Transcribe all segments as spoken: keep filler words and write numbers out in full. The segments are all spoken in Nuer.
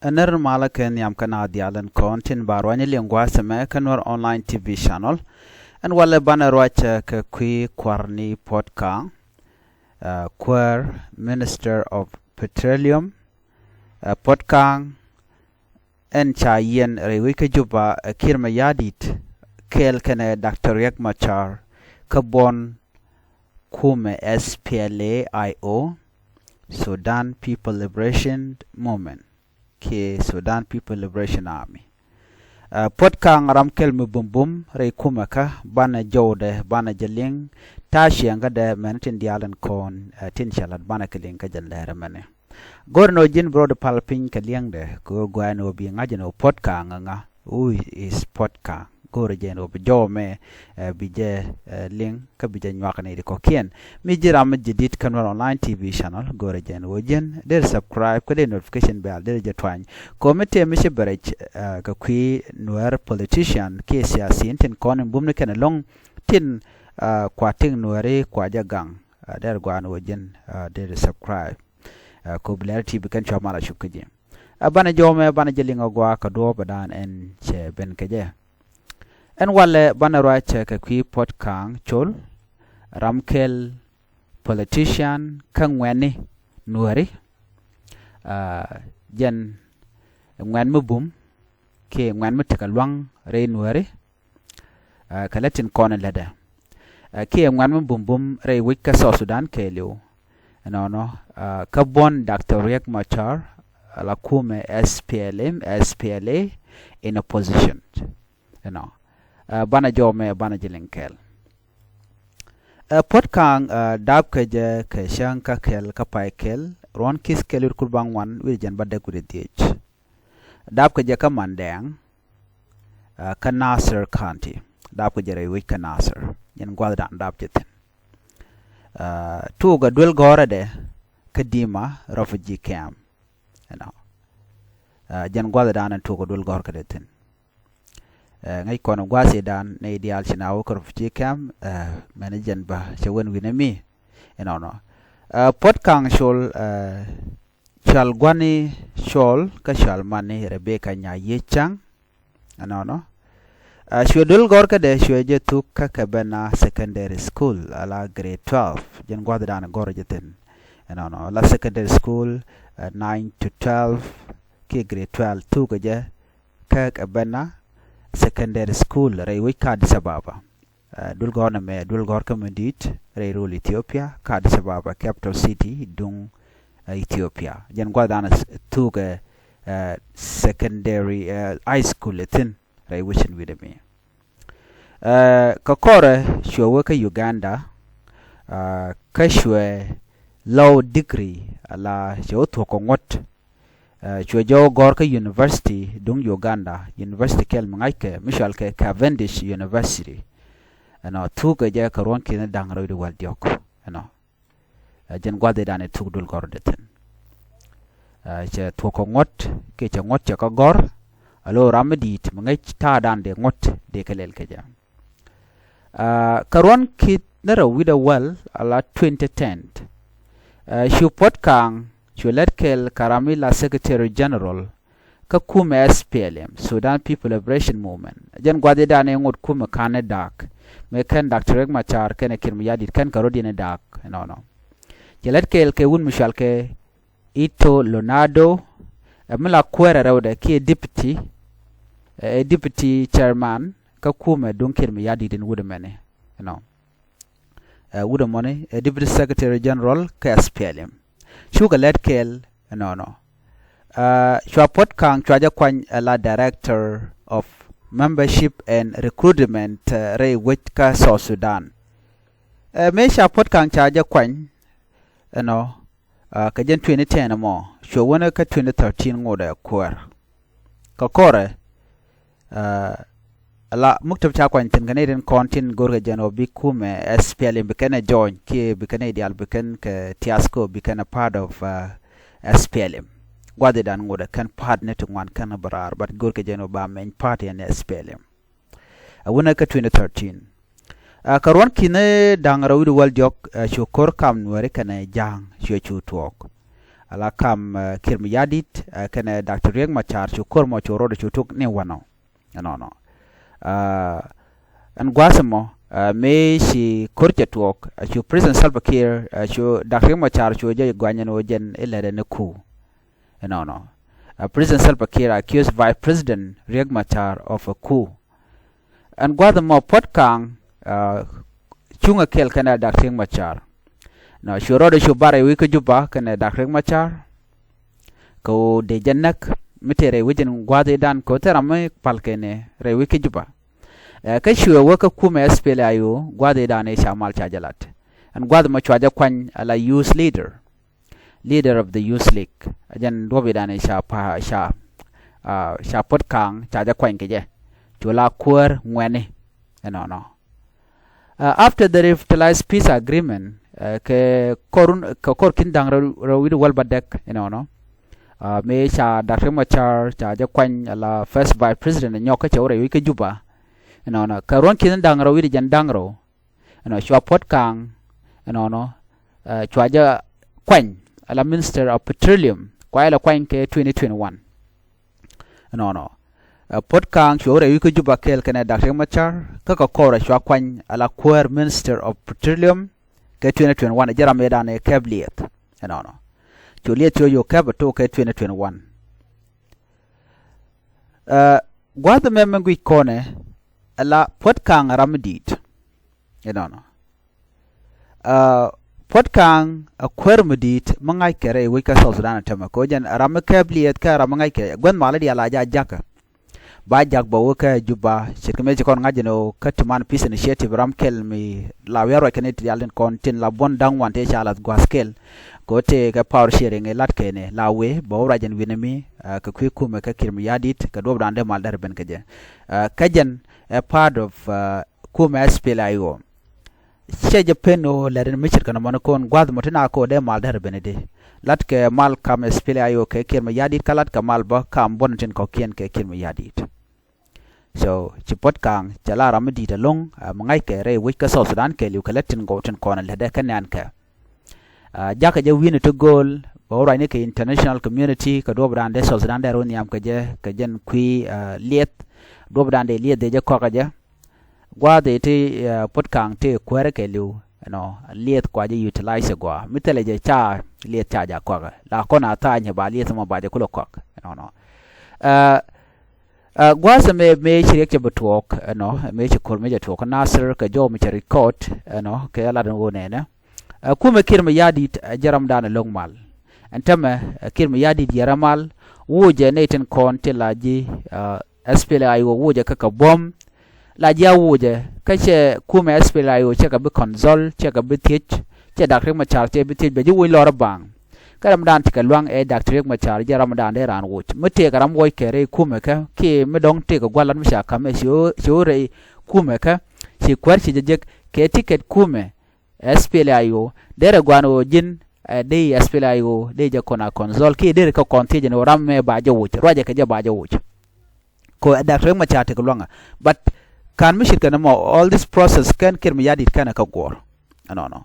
Ɛ nɛr malä kɛ nhiam kä na dhial ɛn kɔn tin ba ruany liŋ gua̱a̱th ɛmɛ kä Nuɛr Online T V channel. Ɛn walɛ banɛ ruacɛ kɛ kui̱ Kuarni Puɔt Kaŋ, ɛ, kuäär Minister of Petroleum, ɛ, Puɔt Kaŋ, ɛn ca yiɛn rɛy wec kä Juba, ɛ, Kiir Mayardit kɛɛl kɛnɛ Doctor Riek Machar kä buɔ̱n kumɛ S P L A I O, Sudan People Liberation Movement, kiɛ Sudan People Liberation Army. Ɛ, Puɔt Kaŋ ram kɛl mi bumbum rɛy kumɛ kä banɛ jɔwdɛ, banɛ jɛ liŋ ta̱a̱ ciɛŋkädɛ mɛn tin diaal ɛn kɔn, ɛ, tin cɛ lat banɛ kɛ liŋ kä jɛ lɛɛrɛ mɛnɛ. Go̱rɛ nɔ ji̱n bi rɔɔdɛ pal piny kɛ liɛŋdɛ kɛ ɣöö gua̱a̱n ɣöö bi ŋa̱c ɛn ɣöö Puɔt Kaŋ ŋa, who is Puɔt Kaŋ? Go̱rɛ jɛ ɛn ɣöö bi jɔw mɛ, ɛ, bi jɛ, ɛ, liŋ kä bi jɛ nyuak ni di kɔ̱kiɛn. Mi ji̱ ram mi ji̱ dit kä Nuɛr Online T V channel, go̱rɛ jɛ ɛn ɣöö ji̱n deri subscribe kä dee notification bell deri jɛ tuany. Kɛ ɣöö mi tëë mi ci bɛ rɛc, ɛ, kɛ kui̱ Nuɛr politician kiɛ siasin tin kɔn in bum ni kɛn ɛlɔ̱ŋ tin, ɛ, kua tiŋ Nuɛri kua jɛ gaŋ, ɛ, deri gua̱a̱n ɣöö ji̱n, ɛ, deri subscribe. Ɛ, kop lɛr ti bi kɛn cua mal a cup kä ji̱. Ɛ, banɛ jɔw mɛ banɛ jɛ liŋ a gua̱a̱ kɛ duɔ̱ɔ̱p ɛ dan ɛn cɛ ben kɛ jɛ. Ɛn walɛ banɛ ruacɛ kɛ kui̱ Puɔt Kaŋ Col, ram kɛl politician kä ŋuɛ̈tni Nuääri. Ɛ, jɛn ŋuɛ̈t mi bum kiɛ ŋuɛ̈t mi tekɛ lua̱ŋ rɛy Nuääri. Ɛ, kɛ lät tin kɔn in lätdɛ. Ɛ, kiɛ ŋuɛ̈t mi bumbum rɛy wec kä South Sudan kɛɛliw. Ɛnɔnɔ, ɛ, kä buɔ̱n Doctor Riek Machar, ɛ, la kumɛ S P L M, S P L A in opposition. Ɛnɔ. Ɛ, banɛ jɔw mɛ banɛ jɛ liŋ kɛɛl. Ɛ, Puɔt Kaŋ, ɛ, dap kɛ jɛ kɛ cäŋ kä kɛl kä pay kɛl, ruɔ̱n ki̱th kɛl wi̱r kur ba ŋuan wi̱r jɛn ba däk wi̱r dhiec. Dap kɛ jɛ kä Mandɛɛŋ, ɛ, kä Nasir County. Dap kɛ jɛ rɛy wec kä Nasir. Jɛn gua̱thdan dap jɛ thi̱n. Ɛ, tuukɛ duel gɔ̱rä dɛ kä Dima refugee camp. Ɛnɔ. Ɛ, jɛn gua̱thdan ɛn tuukɛ duel gɔ̱rä dɛ thi̱n. Ɛ, ŋäc kɔn gua̱thidan nɛy diaal ci na wä kä refugee camp, ɛ, mɛn jɛn bä cɛ wen wi̱nɛ mi. Ɛnɔnɔ. Ɛ, Puɔt Kaŋ Col, ɛ, Cɔal gua̱ni Cɔl kä cɔal mani Rebecca Nyayiec Caŋ. Ɛnɔnɔ. Ɛ, cuɛ duel gɔ̱rä dɛ cuɛ jɛ thuk kä Kebena Secondary School ala grade twelve. Jɛn gua̱thdan gɔ̱rä jɛ thi̱n. Ɛnɔnɔ. Ala secondary school, ɛ, nine to twelve kiɛ grade twelve thukɛ jɛ kä Kebena Secondary School rɛy wec kä Addis Ababa. Ɛ, duel gɔ̱rä mɛ duel gɔ̱rä kä mi di̱i̱t rɛy rol Ethiopia kä Addis Ababa, capital city duŋ, ɛ, Ethiopia. Jɛn gua̱thdan thukɛ, ɛ, secondary, ɛ, high school ɛ thi̱n rɛy wecin wi̱dɛ mi. Ɛ, kä kɔrɛ cuɛ wä kä Uganda, ɛ, kä cuɛ lɔw degree ala cuɛ wä thuɔ̱k kɛ ŋuɔ̱t. Ɛ, cuɛ jɔw gɔ̱r kä university duŋ Uganda, university kɛl mi ŋa̱ckɛ mi cɔalkɛ Cavendish University. Ɛnɔ, thukɛ jɛ kɛ ruɔ̱n ki̱ni da̱ŋ rɛw di wäl diɔ̱k. Ɛnɔ. Ɛ, jɛn gua̱thidan ɛ thuk duel gɔ̱r dɛ thi̱n. Ɛ, cɛ thuɔ̱k kɛ ŋuɔ̱t kiɛ cɛ ŋuɔ̱t cɛ kä gɔ̱r. Alo ram mi di̱i̱t mi ŋäc ta̱a̱dan dee ŋuɔ̱t dee kɛ lɛl kɛ jɛ. Ɛ, kä ruɔ̱n ki̱ni rɛw wi̱dɛ wäl ala twenty ten. Ɛ, cu Puɔt Kaŋ cu lät kɛl kä ram mi la Secretary General kä kumɛ S P L M, Sudan People Liberation Movement. Jɛn gua̱thidan ɛ ŋot kumɛ ka̱n ɛ da̱a̱k. Mëë kɛn Doctor Riek Machar kɛnɛ Kiir Mayardit kɛn kɛ rɔ̱diɛn ɛ da̱a̱k. Ɛnɔnɔ. Cɛ lät kɛl kɛ wut mi cɔalkɛ Ito Lonado, ɛ mi la kuäärɛ rɛwdɛ kiɛ deputy, ɛ, deputy chairman kä kumɛ duŋ Kiir Mayardit in wut ɛmɛni. Ɛnɔ. Ɛ, wut ɛmɔni ɛ Deputy Secretary General kä S P L M. Cukɛ lät kɛl ɛnɔnɔ. Ɛ, cua Puɔt Kaŋ cua jɛ kuany ɛ la Director of Membership and Recruitment, ɛ, rɛy wec kä South Sudan. Ɛ, mëë ca Puɔt Kaŋ ca jɛ kuany ɛnɔ, ɛ, kɛ jɛn twenty ten ɛmɔ, cuɛ wänɛ kä twenty thirteen ŋotdɛ kuäär. Kä kɔrɛ, ɛ, la muktab ca kuany thi̱n kɛ nɛy tin kɔn tin go̱rkɛ jɛn ɔ bi kumɛ S P L M bi kɛn ɛ join kiɛ bi kɛn nɛy diaal bi kɛn kɛ tiathkɔ bi kɛn ɛ part of, ɛ, S P L M. Gua̱thidan ŋotdɛ kɛn part ni ti ŋuan kɛn bɛ raar, but go̱rkɛ jɛn ɔ ba mɛny part yɛn S P L M. Ɛ wänɛ kä twenty thirteen. Ɛ, kä ruɔ̱n ki̱ni da̱ŋ rɛw wi̱cdɛ wäl diɔ̱k, ɛ, cu ko̱r kam Nuääri kɛnɛ Ja̱a̱ŋ cuɛ cu tuɔɔk. ala kam Kiir Mayardit kɛnɛ Doctor Riek Machar cu ko̱r mɔ cu rɔɔdɛ cu tuk ni wanɔ. Ɛnɔnɔ. Ɛn gua̱a̱th ɛmɔ mëë ci ko̱r cɛ tuɔɔk, cu President Salva Kiir, cu Doctor Riek Machar cu jɛ guanyɛn wä jɛn ilɛtdɛ ni ku. Ɛnɔnɔ. President Salva Kiir accused Vice President Riek Machar of a coup. Ɛn gua̱a̱th ɛmɔ Puɔt Kaŋ cuŋ a kɛl kɛnɛ Doctor Riek Machar. Nɔ, cu rɔɔdɛ cu bar rɛy wec kä Juba kɛnɛ Doctor Riek Machar. Kɛ ɣöö dee jɛ näk mi te rɛy wec in gua̱a̱th i̱dan kɛ ɣöö thil ram mi pal kɛnɛ rɛy wec kä Juba. Kä cuɛ wä kä kumɛ S P L A I O gua̱a̱th i̱dan i̱ ca mal ca jɛ lat. Ɛn gua̱a̱th ɛmɔ cua jɛ kuany ala youth leader, leader of the Youth League. Ɛ jɛn duɔ̱p i̱dan i̱ ca pa ca ca Puɔt Kaŋ ca jɛ kuany kɛ jɛ. Cu la kuäär ŋuɛni. Ɛnɔnɔ. After the revitalized peace agreement, kɛ kɔr kɛ kɔr kin da̱ŋ rɛw wi̱cdɛ wäl bädäk, ɛnɔnɔ. Mëë ca Doctor Riek Machar ca jɛ kuany ala first vice president nyɔk kä cɛ wä rɛy wec kä Juba. Ɛnɔnɔ. Kɛ ruɔ̱n kin da̱ŋ rɛw wi̱cdɛ jɛn da̱ŋ rɛw, ɛnɔ, cua Puɔt Kaŋ, ɛnɔnɔ, cua jɛ kuany ala Minister of Petroleum, kua jɛ lɛ kuany kɛ twenty twenty-one. Ɛnɔnɔ. Puɔt Kaŋ cu rɛy wec kä Juba kɛl kɛnɛ Doctor Riek Machar, kä kɛ kɔrɛ cua kuany ala kuäär Minister of Petroleum kɛ twenty twenty-one, jɛ ram ëëdan ɛ kɛp liɛth. Ɛnɔnɔ. Cu liɛth cu yɛ kɛp ɛ tok kɛ twenty twenty-one. Gua̱a̱th ɛmɛ min guic kɔnɛ, ala Puɔt Kaŋ ram mi di̱i̱t. Ɛnɔnɔ. Puɔt Kaŋ a kuäär mi di̱i̱t mi ŋa̱ckɛ rɛy wec kä South Sudan ɛ tämɛ kɛ ɣöö jɛn ram mi kɛp liɛth kä ram mi ŋa̱ckɛ gua̱th malä diaal a jɛ a jakä. Ba jak bɛ wä kä Juba ce̱tkɛ mëë ci kɔn ŋa̱c jɛn ɣöö kä Tumaini Peace Initiative ram kɛl mi la wi̱i̱ ruac kɛn i̱ ti diaal tin kɔn tin la buɔ̱n da̱ŋ wan tëë ca lath gua̱a̱th kɛl. Kɛ ɣöö tëë kɛ power sharing i̱ lat kɛn i̱ la wëë bɛ wä ruac jɛn wi̱nɛ mi kɛ kui̱ kumɛ kä Kiir Mayardit kɛ duɔ̱ɔ̱pdan dee mal derɛ ben kɛ jɛ. Kä jɛn ɛ part of kumɛ S P L A I O. Cɛ jɛ pen ɣöö lɛr in mi ce̱tkɛ nɔmɔ ni ko̱n gua̱a̱th mɔ ti na ko̱ dee mal derɛ ben i̱di. Latkɛ mal kam S P L A I O kɛ Kiir Mayardit kä latkɛ mal bä kam buɔ̱n tin kɔ̱kiɛn kɛ Kiir Mayardit. So ci Puɔt Kaŋ cɛ la ram mi di̱i̱t ɛlɔ̱ŋ mi ŋa̱ckɛ rɛy wec kä South Sudan kɛɛliw kɛ lät tin gɔw tin kɔn ɛ lätdɛ kä nɛ̈nkɛ. Jakä jɛ wi̱n ti gööl bɛ wä ruacni kɛ international community kɛ duɔ̱ɔ̱pdan dee South Sudan dee rɔ nhiam kɛ jɛ kɛ jɛn kui̱ liɛth. Duɔ̱ɔ̱pdan dee liɛth dee jɛ kɔakä jɛ. Gua̱a̱th i̱ ti Puɔt Kaŋ ti kuäärä kɛɛliw, ɛnɔ, liɛth kua jɛ utilize gɔaa mi thilɛ jɛ ca liɛth ca jɛ kɔakä la kɔn a tha̱a̱ny ba liɛth mɔ ba jɛ kulɛ kɔak, ɛnɔnɔ. Gua̱a̱th ɛmɛ mëë ci riɛk cɛ bi tuɔɔk, ɛnɔ, mëë ci ko̱r mëë cɛ tuɔɔk kä Nasir kɛ jɔw mi cɛ record, ɛnɔ, kɛ lat ɛn ɣöö nɛnɛ. Kumɛ Kiir Mayardit ɛ jɛ ramdan ɛ lo̱ŋ mal. Ɛn tämɛ Kiir Mayardit yɛrɛ mal wucɛ nɛy tin kɔn ti la ji̱ S P L A I O wucɛ kä kɛ buɔ̱m. La ji̱ a wucɛ kä cɛ kumɛ S P L A I O cɛ kɛ bi consult, cɛ kɛ bi thiec, cɛ Doctor Riek Machar cɛ bi thiec bɛ ji̱ wuc lɔr ɛ baŋ. Kä ramdan ti kɛ luaŋ ɛ Doctor Riek Machar jɛ ramdan dee raan wuc mi tëëkɛ ram wuɔckɛ rɛy kumɛ kä kiɛ mi dɔ̱ŋ tëëkɛ gua̱l lat mi ca ka̱m ɛ ci ɣöö rɛy kumɛ kä ci kuäär ci jɛ jek kɛ ticket kumɛ. S P L A I O derɛ gua̱a̱n ɣöö ji̱n ɛ dee S P L A I O dee jɛ kɔn a consult kiɛ derɛ kɛ kɔn thiec ɛn ɣöö ram mɛ ba jɛ wuc ruacɛ kɛ jɛ ba jɛ wuc. Kɛ ɛ Doctor Riek Machar tekɛ luaŋä. But ka̱n mi ce̱tkɛ nɔmɔ all this process kɛn Kiir Mayardit kɛnɛ kä guɔ̱ɔ̱r. Ɛnɔnɔ.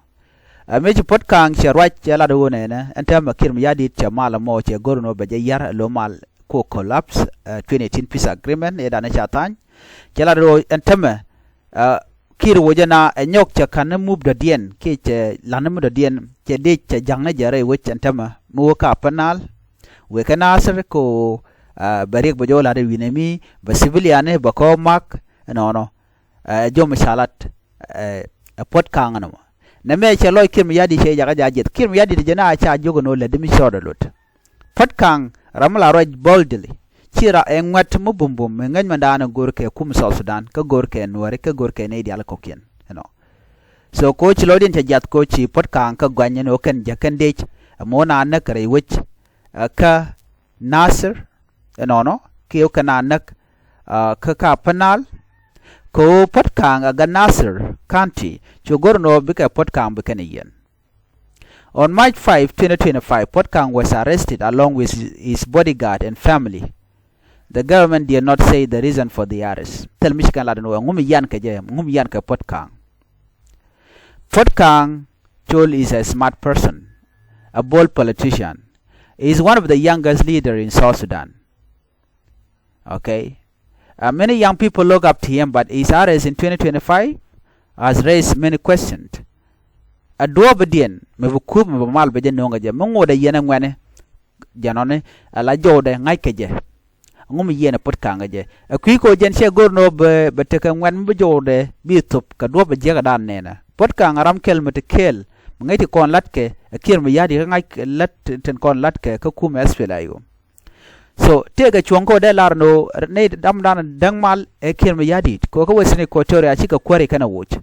Ɛ mëë ci Puɔt Kaŋ cɛ ruac cɛ lat ɣöö nɛnɛ ɛn täämɛ Kiir Mayardit cɛ mal ɛmɔ cɛ go̱r ɛn ɣöö bɛ jɛ ya̱r ɛ lo̱ mal kɛ ɣöö collapse twenty eighteen peace agreement ëëdan ɛ ca tha̱a̱ny. Cɛ lat ɣöö ɛn täämɛ Kiir wocɛ na ɛ nyɔk cɛ ka̱n ni mup dɔ̱diɛn kiɛ cɛ la̱t ni mi dɔ̱diɛn cɛ dee cɛ ja̱ŋ ni jɛ rɛy wec ɛn tämɛ mi wä ka Upper Nile. Wëë kɛ Nasir kɛ ɣöö bɛ riɛk bɛ jɔw la̱t ɛ wi̱nɛ mi bɛ civilian ni bɛ kɔɔk mak ɛnɔnɔ. Ɛ jɔm ca lat ɛ Puɔt Kaŋ ɛnɔmɔ. Nɛmɛ cɛ lɔc Kiir Mayardit cɛ jakä ja̱ jiɛth Kiir Mayardit jɛ na ca jiök ɛn ɣöö lätdi mi cɔɔdɛ lot. Puɔt Kaŋ ram mi la ruac boldly. Ci ra ɛ ŋuɛ̈t mi bumbum mi ŋäc mɛndan ɛ go̱r kɛ kum South Sudan kä go̱r kɛ Nuääri kä go̱r kɛ nɛy diaal kɔ̱kiɛn, you know. So koci lɔcdiɛn cɛ jiath koci Puɔt Kaŋ kä gɔany ɛn ɣöö kɛn jɛ kɛn dec ɛmɔ na näk rɛy wec kä Nasir ɛnɔnɔ kiɛ ɣöö kɛn na näk kä ka Upper Nile. Kɛ ɣöö Puɔt Kaŋ ɛ gat Nasir County cu go̱r ɛn ɣöö bikɛ Puɔt Kaŋ bi kɛn ɛ yiɛn. On March five, twenty twenty-five, Puɔt Kaŋ was arrested along with his bodyguard and family. The government did not say the reason for the arrest. Thil mi ci kɛn lat ɛn ɣöö ɛŋu mi yian kɛ jɛ, ɛŋu mi yian kɛ Puɔt Kaŋ. Puɔt Kaŋ Col is a smart person, a bold politician. He is one of the youngest leader in South Sudan. Okay. Uh, many young people look up to him, but his arrest in twenty twenty-five has raised many questions. A duɔ̱ɔ̱p diɛn mi bi kup mi bi mal bi jɛ no̱o̱ŋ kɛ jɛ mi ŋot a yɛn a ŋuɛni jɛ nɔni a la jɔwdɛ ŋa̱c kɛ jɛ. Ŋum yɛn a put kaŋ kɛ jɛ a kui̱ ko jɛn cɛ go̱r nɔ bɛ tekɛ ŋuɛn mi bi jɔwdɛ bi thop kɛ duɔ̱ɔ̱p a jiäk a dan nɛnɛ put kaŋ a ram kɛl mi ti kɛl mi ŋäc ti kɔn latkɛ a kiɛr mi ya̱t yɛ kä ŋa̱c lät tin kɔn latkɛ kä kumɛ S P L A I O. So tëëkɛ cuɔ̱ŋ kä wä dee lar ni ɣöö nɛy dam dan däŋ mal ɛ kiɛn mi ya̱di̱t kɛ wä kä Western Equatoria cikɛ kuäär ikɛn a woc.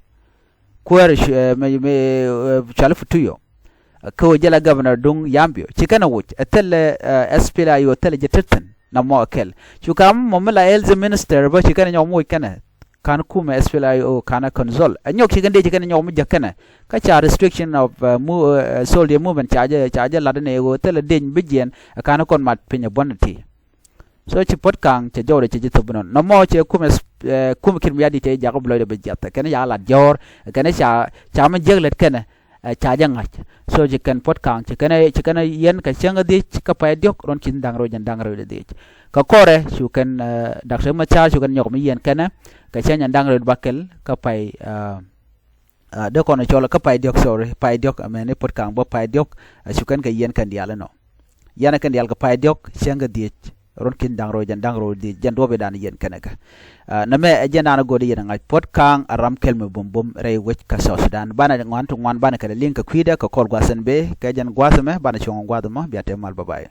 Kuäär mi cuali Futuyo kä wä jɛ la governor duŋ Yambio ci kɛn a woc ɛ thilɛ S P L A I O thilɛ jɛ tethin na mɔ ɛ kɛl. Cu kam mɔ mi la health minister bä ci kɛn a nyɔk mi woc kɛnɛ. Ka̱n kumɛ S P L A I O ka̱n a consult ɛ nyɔk ci kɛn dee ci kɛn a nyɔk mi jäk kɛnɛ. Kä ca restriction of soldier movement ca jɛ ca jɛ lat ni ɣöö thilɛ deny bi jiɛn ɛ ka̱n kɔn mat piny ɛ buɔ̱n ti. So ci puɔ̱t ka̱ŋ cɛ jɔwdɛ cɛ ji̱ thop bi nɔn nɔmɔ cɛ kumɛ kumɛ kiɛn mi ya̱di̱t cɛ jakä bi lɔcdɛ bi jiath ɛ kɛn ca lat jɔ̱ɔ̱r ɛ kɛn ca ca mi jiäk lät kɛnɛ. Ca jɛ ŋa̱c. So ci kɛn puɔ̱t ka̱ŋ ci kɛn ci kɛn yɛn kɛ cäŋ ɛ dhiec kä pay diɔ̱k rɔn ci da̱ŋ rɛw jɛn da̱ŋ rɛw jɛ dhiec. Kɛ kɔrɛ cu kɛn Doctor Macar cu kɛn nyɔk mi yɛn kɛnɛ kɛ cäŋ jɛn da̱ŋ rɛw bakɛl kä pay. Dee kɔn cɔl kä pay diɔ̱k, sorry, pay diɔ̱k, mɛni puɔ̱t ka̱ŋ bä pay diɔ̱k. Cu kɛn kɛ yɛn kɛn diaal inɔ. Yɛn kɛn diaal kɛ pay diɔ̱k cäŋ kɛ dhiec run ki̱n da̱ŋ rɛw jɛn da̱ŋ rɛw dhiec jɛn duɔ̱pidan yɛn kɛnɛ kɛ. Nɛmɛ ɛ jɛn dan go̱o̱r yɛn ŋa̱c puɔ̱t ka̱ŋ a ram kɛl mi bumbum rɛy wec kä South Sudan. Banɛ ŋuan ti ŋuan banɛ kɛlɛ liŋ kɛ kui̱dɛ kɛ kɔl gua̱th ɛn bee kɛ jɛn gua̱th ɛmɛ banɛ cuɔ̱ŋ gua̱th ɛmɔ bia te mal, bye bye.